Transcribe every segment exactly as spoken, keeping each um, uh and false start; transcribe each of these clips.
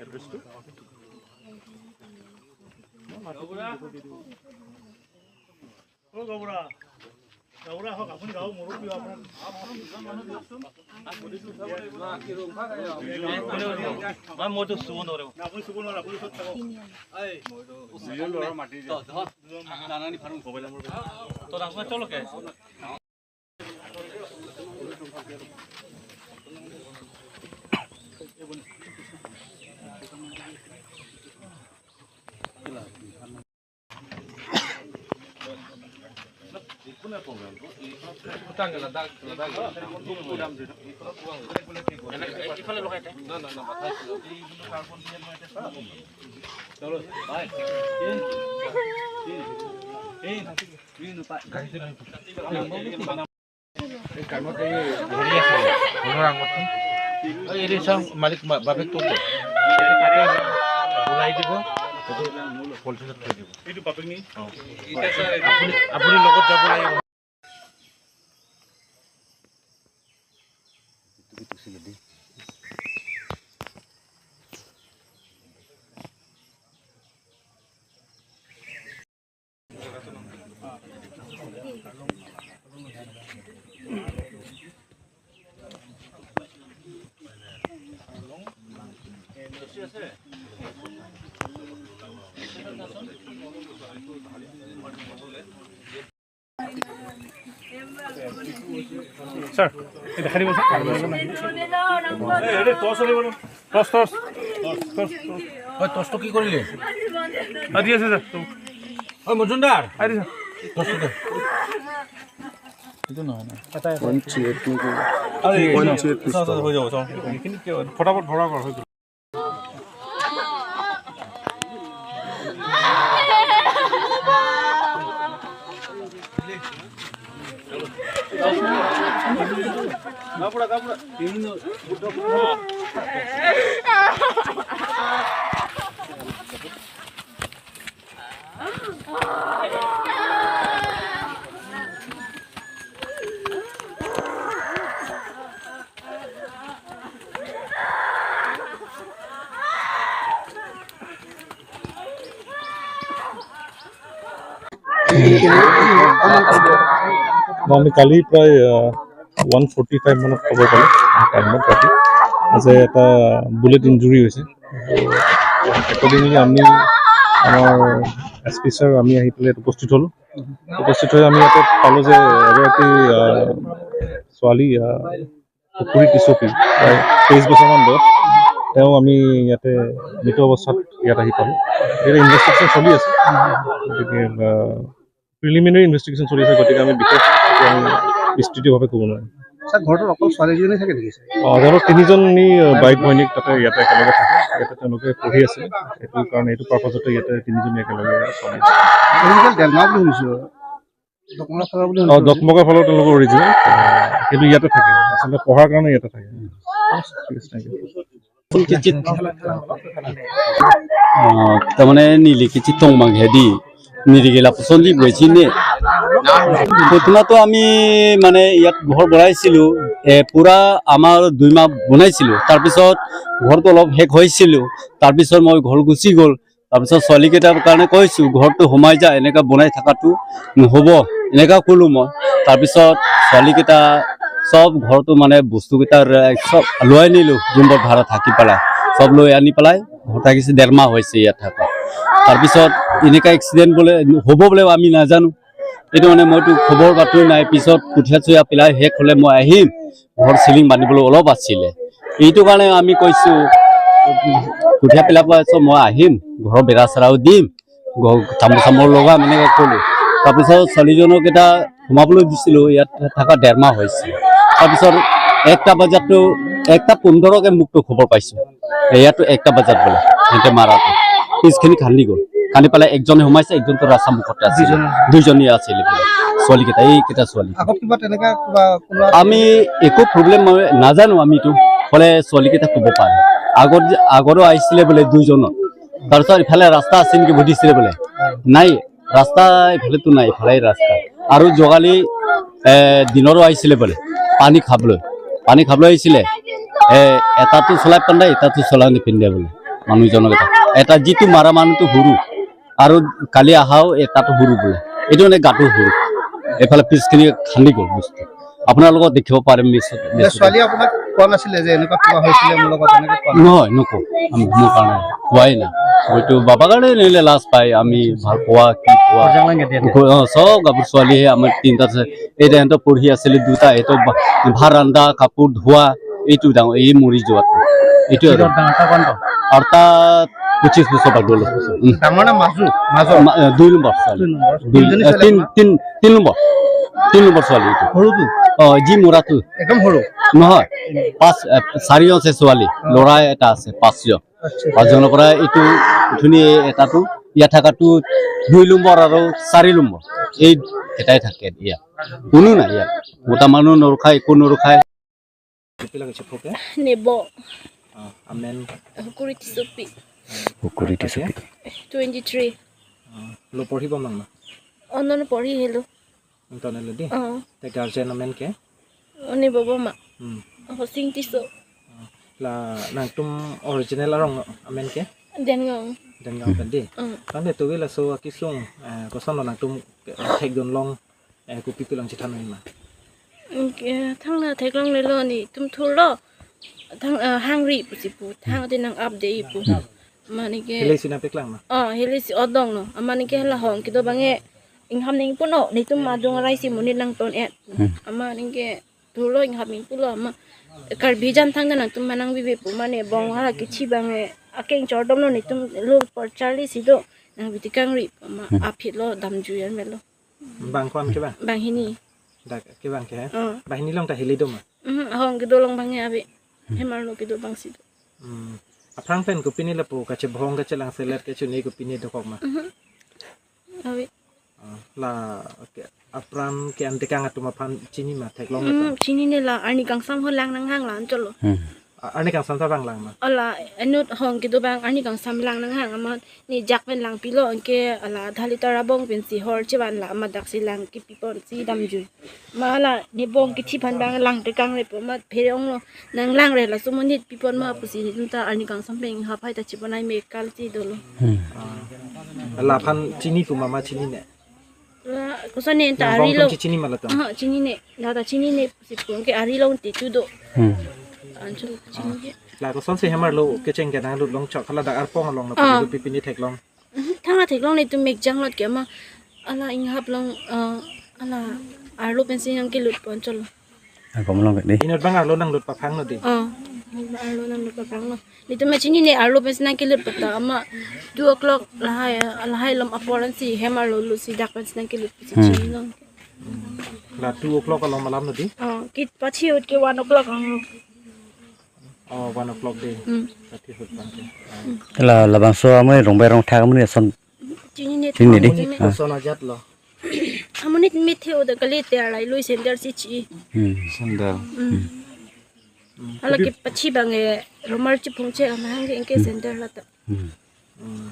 অ গাঁওবুঢ়া, গাঁওবুঢ়া আহক, আপুনি গাঁৱৰ মুৰব্বী, আপোনাৰ মই মইতো চুব নোৱাৰো। আপুনি চুব নোৱাৰে, আপুনি ওচৰত থাকক। তোৰ আপোনাক চলকে। এই কাণত এই ঘড়ী আছে, ঘৰৰ আগত। এই, এইটো চাওক, মালিক বা-, বাপেকটো ক'ত? এইটো তাতে ওলাই দিব, এইটো পলিথিনত থৈ দিব। এইটো বাপেক নি? অ। আপুনি, আপুনি লগত যাব লাগিব। ছাৰ, এই দেখাই দিব ছাৰ। এই, এই, টৰ্চ আনিব ন? Torch, torch. Torch, torch. হয়, টৰ্চটো কি কৰিলে? আ, দি আছে ছাৰ। হয়, মজুমদাৰ। আ, দি ছাৰ। টৰ্চটো দে। এইটো নহয়, নহয়। এটা, এটা। ওৱান থ্ৰী এইট নেকি? আৰে, one three eight pistol. Sir, sir, হৈ যাব, ছাৰ। এইখিনি কিয়? ফটাফট ভৰা কৰ, হৈ গ'ল। আমি কালি প্ৰায়, আহ, ওৱান ফৰ্টি ফাইভ মানত খবৰ পালোঁ, টাইমত ৰাতি, যে এটা বুলেট ইঞ্জুৰি হৈছে। তো, একৰ্ডিংলি আমি, আমাৰ এছ পি ছাৰ, আমি আহি পেলাই ইয়াত উপস্থিত হ'লোঁ। উপস্থিত হৈ আমি ইয়াতে পালোঁ যে এগৰাকী, আহ, ছোৱালী, আহ, পুখুৰী টিচপি, প্ৰায় তেইছ বছৰমান বয়স, তেওঁ আমি ইয়াতে মৃত অৱস্থাত ইয়াত আহি পালোঁ। এতিয়া ইনভেষ্টিগেশ্যন চলি আছে, গতিকে, আহ, প্ৰিলিমিনেৰী ইনভেষ্টিগেশ্যন চলি আছে, গতিকে আমি বিশেষ এতিয়া আমি বিস্তৃতভাৱে ক'ব নোৱাৰিম। ছাৰ, ঘৰটোত অকল ছোৱালীজনী থাকে নেকি, ছাৰ? অ, ঘৰত তিনিজনী, আ, বাইক ভনীয়েক তাতে ইয়াতে একেলগে থাকে। ইয়াতে তেওঁলোকে পঢ়ি আছিলে, এইটো কাৰণে, এইটো পাৰ্পাছতে ইয়াতে তিনিজনী একেলগে চলি আছে। তেওঁলোকে ডেৰগাঁও বুলি শুনিছোঁ, দকমৰা ফালৰ বুলি অ, শুনিছোঁ। দকমৰা ফালৰ তেওঁলোকৰ অৰিজিনেল, আ, কিন্তু ইয়াতে থাকে, আচলতে পঢ়াৰ কাৰণে ইয়াতে থাকে। ঠিক আছে, থেংক ইউ। আহ, তাৰমানে নিলিখিত তংমাং হেদি, নিলিখিলা পচন্দি বৈচিনে। প্ৰথমতো আমি মানে ইয়াত ঘৰ বনাইছিলোঁ, এ, পুৰা আমাৰ দুই মাহ বনাইছিলোঁ। তাৰপিছত ঘৰটো অলপ শেষ হৈছিলোঁ, তাৰপিছত মই ঘৰ গুচি গ'ল। তাৰপিছত ছোৱালীকেইটাৰ কাৰণে কৈছোঁ, "ঘৰটো সোমাই যা, এনেকা বনাই থকাটো নহ'ব," এনেকা ক'লোঁ মই। তাৰপিছত ছোৱালীকেইটা চব ঘৰটো মানে বস্তুকেইটা ৰে-, চব লৈ আনিলোঁ, ৰুমত ভাড়া থাকি পেলাই, চব লৈ আনি পেলাই ঘৰত থাকিছে, ডেৰ মাহ হৈছে ইয়াত থকা। তাৰপিছত এনেকা এক্সিডেণ্ট বোলে হ'ব বোলে আমি নাজানো, এইটো মানে মইতো খবৰ বাতৰি নাই। পিছত কঠীয়া চঠীয়া পেলাই শেষ হ'লে মই আহিম, ঘৰ চিলিং বান্ধিবলৈ অলপ আছিলে, এইটো কাৰণে আমি কৈছোঁ, কঠীয়া পেলাব আছে, মই আহিম, ঘৰৰ বেৰা চেৰাও দিম, ঘৰ তামোল চামোল লগাম, এনেকৈ ক'লোঁ। তাৰপিছত ছোৱালীজনক এটা সোমাবলৈ দিছিলোঁ, ইয়াত থকা ডেৰ মাহ হৈছে। তাৰপিছত একটা বজাততো, একটা পোন্ধৰকে মোকতো খবৰ পাইছোঁ, ইয়াতো একটা বজাত বোলে সিহঁতে মাৰাটো, পিছখিনি খান্দি গ'ল। খান্দি পেলাই একজনে সোমাইছে, একজনতো ৰাস্তা মুখতে আছিলে। দুইজনে। দুইজনী আছিলে বোলে, ছোৱালীকেইটা, এইকেইটা ছোৱালী। আগত কিবা তেনেকা কিবা কোনোবা আমি একো প্ৰব্লেম নাজানো আমিতো, হ'লে ছোৱালীকেইটা ক'ব পাৰে। আগত যে, আগৰো আহিছিলে বোলে দুইজনত, তাৰপিছত ইফালে ৰাস্তা আছে নেকি সুধিছিলে বোলে, নাই, ৰাস্তা ইফালেতো নাই, ইফালে ৰাস্তা। আৰু যোৱাকালি, এ, দিনৰো আহিছিলে বোলে, পানী খাবলৈ, পানী খাবলৈ আহিছিলে। এ, এটাতো চলাই পিন্ধে, এটাতো চলাই নিপিন্ধে বোলে। মানুহজনক এটা, এটা যিটো মাৰা মানুহটো সৰু আৰু কালি অহাও এটাতো সৰু বোলে, এইটো মানে গাটো সৰু, এইফালে পিছখিনি খান্দি গ'ল বস্তু। আপোনালোকক দেখিব পাৰিম নিশ্চয়, এতিয়া নিশ্চয়। ছোৱালী আপোনাক কোৱা নাছিলে যে এনেকুৱা কিবা হৈছিলে মোৰ লগত, এনেকে কোৱা নাই? নহয়, নকওঁ। আমি, মোৰ কাৰণে কোৱাই নাই। হয়তো বাবা কাৰণে নিলে লাজ পায়, আমি ভাল পোৱা, কি পোৱা। অ, চব গাভৰু ছোৱালীহে আমাৰ তিনিটা আছে। এই তাহাঁতৰ পঢ়ি আছিলে দুটা, এইটো ভা-, ভাত ৰান্ধা, কাপোৰ ধোৱা, এইটো ডাঙৰ, এই মৰি যোৱাটো। এইটো আৰু। কিলো ডাঙৰ এটা কিমান পাম? আৰু তাত পঁচিছ বছৰ পাৰ গ'ল। উম। ডাঙৰ না মাজু? মাজু? মা-, এ, দুই নম্বৰ ছোৱালী। দুই নম্বৰ। দুই, তিনিজনী এ, ছোৱালী তিন, আপোনাৰ? তিন, তিন নম্বৰ। তিন নম্বৰ ছোৱালী এইটো। সৰুটো? অ, যি মৰাটো। একদম সৰু? নহয়। পাঁচ, এ, চাৰিজন আছে ছোৱালী। অ। ল'ৰা এটা আছে, পাঁচজন। আচ্ছা। পাঁচজনৰ পৰা এইটো ধুনীয়া এটাটো, ইয়াত থকাটো দুই নম্বৰ আৰু চাৰি নম্বৰ। এই এটাই থাকে ইয়াত। কোনো নাই ইয়াত। মতা মানুহ নৰখায়, একো নৰখায়। Kopi lang si phuke? Nebo. Ah, amen. Hukuri Tissopi. Hukuri Tissopi. Twenty three. Ah, lo porhi bom lang na? Ono no porhi helo. Anton lo di? Oh. Te guardian amen ke? Oni bobo ma. Hmm. Hosing Tisso. Ah, la nangtum original arong amen ke? Dengang. Dengang kan di? Hmm. Kan de tuwi laso akisung, eh, koson lo nangtum, eh, thekdun long. Eh, kopi pi lang chethan ma? Anke, thang la theklonglelo, netum thurlo. Thang, eh, hangri pusi pu. Thang te nang-ap de pu. Mane ke. Hile si nangpeklang ma? Oh, hile si odong lo. Amane ke la hong kedo abang ke. Inghap nangji punon. Netum adung arai si monit nangton et. Hmm. Amane ke thurlo inghap nangji pulo ama. Karbi jan thang nangtum ma nangbibe pu mane bong hala kithi abang ke. Akeng chordom lo netum lo por charli si do. Nangbi tekangri ama. Hmm. Aphi lo damjui an melo. Bang ko-an ke bang? Bang hini. Dak ke bang ke? Oh. Bang hini long ta hili do ma? Mhm, ahong kedo long abang ya abi. Hmm. Hem arlo kedo abang si do. Hmm. Aphrang pen kopine lapu kachebohong kachelang selet kachini kopine dokok ma? Mhm. Abi. Ah, la, oke. Apran ke antekang atum aphan chini ma theklong ma? Hmm, chinine la arni kangsam ho lang nanghang la anchot lo. Hmm. A-, arni kangsam ta bang lang ma? Ala, inut hong kedo abang arni kangsam lang nanghang ama ne jak pen langpilo anke ala Dhalita Rabong pensi hor chevan la ama daksi lang kipipon si damjui. Ma la ne bong kithi aphan abang lang tekangre pu ma pherong lo nang langre laso monit pipon ma pusi netum ta arni kangsam pen haphai ta cheponai me kal si dolo. Hmm. Ah. Laphan chini pu ma ma chinine? La, koson ne ta yang bong ari tum lo. Chi-, chinine ma latum? Ah, chinine. La ta chinine pusi pu anke ari long te tu do. Hmm. Anchot chinine. La kosonsi hem arlo kecheng ke nanglut long chok hala dak arpong along na. Ah. Pu pipine theklong. Mhm, thang la theklong netum mekjang lot ke ama. Ala inghap long, eh, ala arlo pensi nangkelut pon chot lo. Ako mo long ke di. Inut abang arlo nanglut paphang lo di. Oh, arlo nanglut paphang lo. Netum ma chinine arlo pensi nangkelut pata ama two o'clock lahai, lahai lom apor ansi hem arlo lo si dak pensi nangkelut si. Hmm. Chinine long. La two o'clock along malam lo di. Oh, kipachihut ke one o'clock ang. Oh, one o'clock di. Hmm. Kachihut abang ke. Ah. La, labangso amoi rongbai rongthak amoni ason. Chinine. Chinine di. Amonit, ah, koson ajat lo? Amonit mithe-o da kali te arlai lui sandal si chi. Hmm. Sandal. Hmm. Hmm. Hala kipachi abang e rumar chiphung che amahang ke anke sandal la ta. Hmm. Hmm.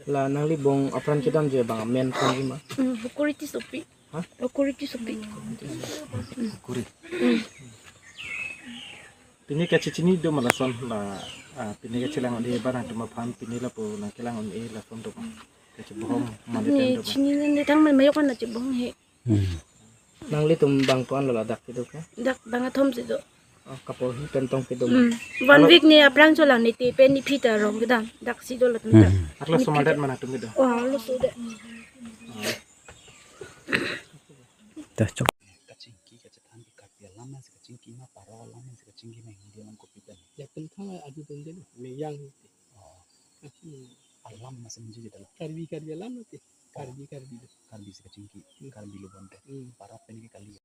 La nangli bong apran kedamji abang amen ponji ma? Hmm, Hukuri Tissopi. Ha? Hukuri Tissopi. Hukuri. Hmm. Pine kachechini do ma lason la, ah, pine kachelang un-e ba nangtum aphan pine lapu nangkelang un-e lason do ma? Kachebohong ma ne pen do ma? Chinine thang mai mayok an chebohong he. Hmm. Nanglitum bang ko-an lo ladak kedo ke? Dak bang athom si do. Oh, kaporhi pen tong kedo ma? Hmm. One week ne aphrang cholang ne te pen ne phi ta rong kedam. Dak si do latum ta. Hmm. Aklo somadet ma nangtum kedo? Oh, lo so de. Oh. Dah, cok. Kachingki kachethan ke Karbi alam si kachingki ma, Paro alam si kachingki ma, Hindi alam kopi pen? Ya pen thang adu pen je lo, me yang te. Oh. Kaching. Alam masih menjadi dalam. Karbi, Karbi alam lo te. Karbi, Karbi lo. Karbi si kachingki, hmm, Karbi lo bonte. Hmm. Paro pen ke kali.